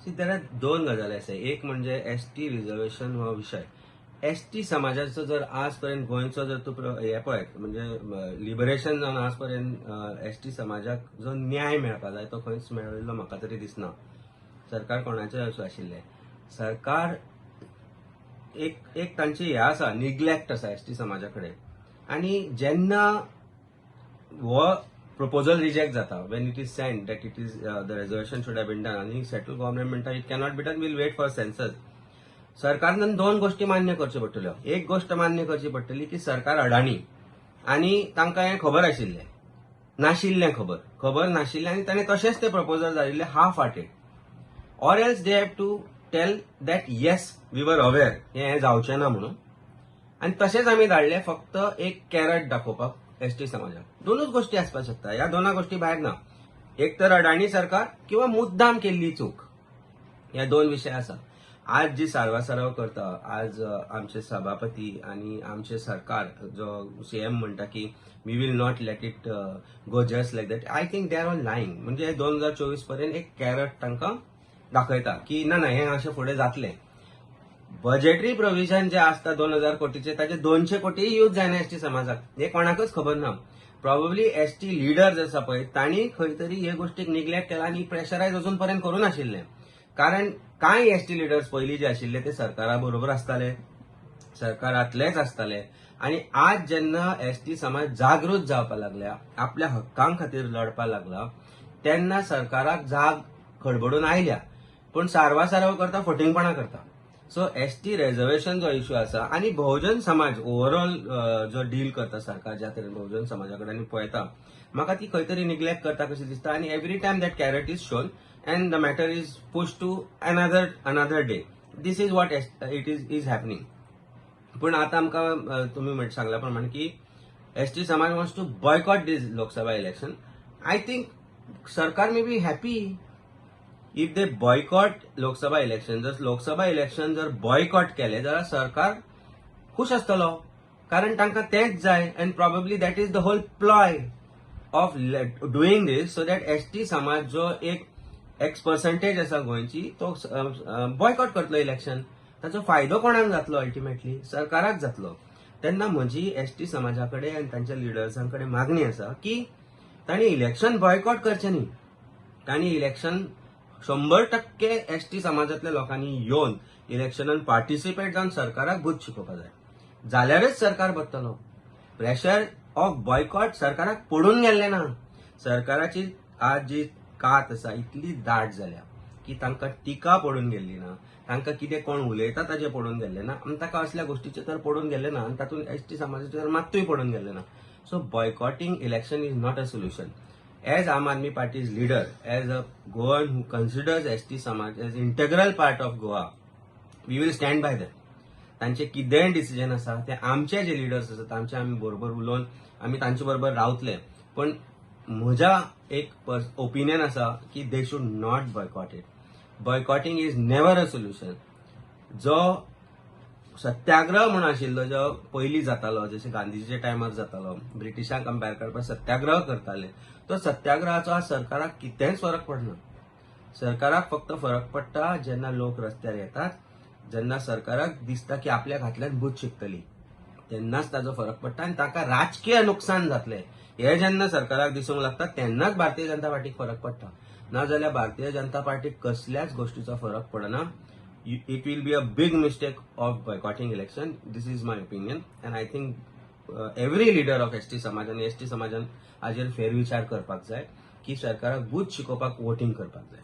C, there are दोन गजाली आसा. एक म्हणजे एसटी रिजर्वेशन हो विशय. एसटी समाजाचो जर आज पर्यंत गोंयचो जर तूं हे पळयत, म्हणजे लिबरेशन जावन आज पर्यंत एसटी समाजाक जो न्याय मेळपा जाय तो खंयच मेळिल्लो म्हाका तरी दिसना. सरकार कोणाचें असो आशिल्लें, सरकार एक एक तांची हे आसा, निग्लेक्ट आसा एसटी समाजा कडेन. आनी जेन्ना हो प्रपोजल रिजेक्ट जाता, when it is sent that it is the reservation should have been done, आनी सेंट्रल गव्हर्नमेंट म्हणटा it cannot be done, will wait for census, सरकारन दोन गोष्टी मान्य करच्यो पडटल्यो. एक गोष्ट मान्य करची पडटली की सरकार अडाणी आनी तांकां हें खबर आशिल्लें नाशिल्लें, खबर खबर नाशिल्लें आनी ताणें तशेंच ते proposal धाडिल्लें half hearted, or else they have to tell that yes, we were aware हें जावचें ना म्हणून आनी तशेंच आमी धाडले फक्त एक कॅरट दाखोवपाक एसटी समाजाक. दोनूच गोष्टी आसपाक शकता, ह्या दोना गोष्टी भायर ना. एक तर अडाणी सरकार किंवा मुद्दाम केल्ली चूक, हे दोन विशय आसा. आज जी सारवासारव करता, आज आमचे सभापती आनी आमचे सरकार जो सीएम म्हणटा की we will not let it go just like that, I think they are all lying. म्हणजे 2024 पर्यंत एक कॅरट तांकां दाखयता की ना ना, हें अशें फुडें जातलें. बजेटरी प्रोविजन जे आसता 2000 कोटीचे, ताचे 200 कोटी यूज जायना एसटी समाजाक, हे कोणाकच खबर ना. प्रॉबेबली एसटी लिडर्स आसा पळय, तांणी खंय तरी हे गोष्टीक निग्लेक्ट केला आनी प्रेशरायज अजून पर्यंत करूं नाशिल्लें, कारण कांय एसटी लिडर्स पयलीं जे आशिल्ले ते सरकारा बरोबर आसताले, सरकारांतलेच आसताले. आनी आज जेन्ना एसटी समाज जागृत जावपाक लागल्या, आपल्या हक्कां खातीर लढपाक लागला, तेन्ना सरकाराक जाग खडबडून आयल्या, पूण सारवा सारव करता, फटींगपणां करता. सो एसटी रेजर्वेशन जो इशू आसा आनी बहुजन समाज ओवरऑल जो डील करता, सरकार ज्या तरेन बहुजन समाजा कडेन पळयता, म्हाका ती खंय तरी निग्लेक्ट करता कशी दिसता. आनी every time that carrot is shown and the matter is push to another day. This is what it is happening. पूण आतां आमकां तुमी सांगल्या प्रमाणे की एसटी समाज wants to boycott this Lok Sabha election. I think सरकार may be happy if they boycott Lok Sabha election. जर लोकसभा इलेक्शन जर बॉयकॉट केले जाल्यार सरकार खुश आसतलो, कारण तांकां तेंच जाय. And probably that is the whole ploy of doing this, so that ST समाज जो एक एक्स पर्संटेज आसा गोंयची, तो बॉयकॉट करतलो इलेक्शन. ताचो फायदो कोणाक जातलो? अल्टिमेटली सरकाराक जातलो. तेन्ना म्हजी एसटी समाजा कडेन आनी तांच्या लिडर्सां कडेन मागणी आसा की तांणी इलेक्शन बॉयकॉट करचें न्ही. तांणी इलेक्शन 100% एसटी समाजांतल्या लोकांनी येवन इलेक्शनान पार्टिसिपेट जावन सरकाराक बुद्द शिकोवपाक जाय, जाल्यारच सरकार बदतलो. प्रेशर ऑफ बॉयकॉट सरकाराक पडून गेल्लें ना. सरकाराची आज जी कात आसा इतली दाट जाल्या की तांकां टिका पडून गेल्ली ना, तांकां कितें कोण उलयता ताजें पडून गेल्लें ना, आनी ताका असल्या गोश्टीचें तर पडून गेल्लें ना, आनी तातूंत एसटी समाजाचें तर मात्तूय पडून गेल्लें ना. So boycotting election is not a solution. As Aam Aadmi Party's leader, as a Goan who considers ST Samaj as integral part of Goa, we will stand by them. तांचे कितेंय डिसिजन आसा ते आमचे जे लिडर्स आसा तांचे आमी बरोबर उलोवन आमी तांचे बरोबर रावतले. पण म्हज्या एक ओपिनियन आसा की they should not boycott it. Boycotting is never a solution. जो सत्याग्रह म्हणून आशिल्लो, जो पयलीं जातालो, जशें गांधीजीच्या टायमार जातालो, ब्रिटिशांक कंपेर करपाक सत्याग्रह करताले, तो सत्याग्रहाचो आज सरकाराक कितेंच फरक पडना. सरकाराक फक्त फरक पडटा जेन्ना लोक रस्त्यार येतात, जेन्ना सरकाराक दिसता की आपल्या हातल्यान बुद्द शिकतली, तेन्नाच ताजो फरक पडटा. आनी ताका राजकीय नुकसान जातलें हे जेन्ना सरकाराक दिसूंक लागता, तेन्नाच भारतीय जनता पार्टीक फरक पडटा. नाजाल्यार भारतीय जनता पार्टीक कसल्याच गोष्टीचो फरक पडना. It will be a big mistake of boycotting election. This is my opinion and I think every leader of ST समाज आनी एसटी समाजान हाजेर फेरविचार करपाक जाय की सरकाराक बुद्द शिकोवपाक वोटींग करपाक जाय.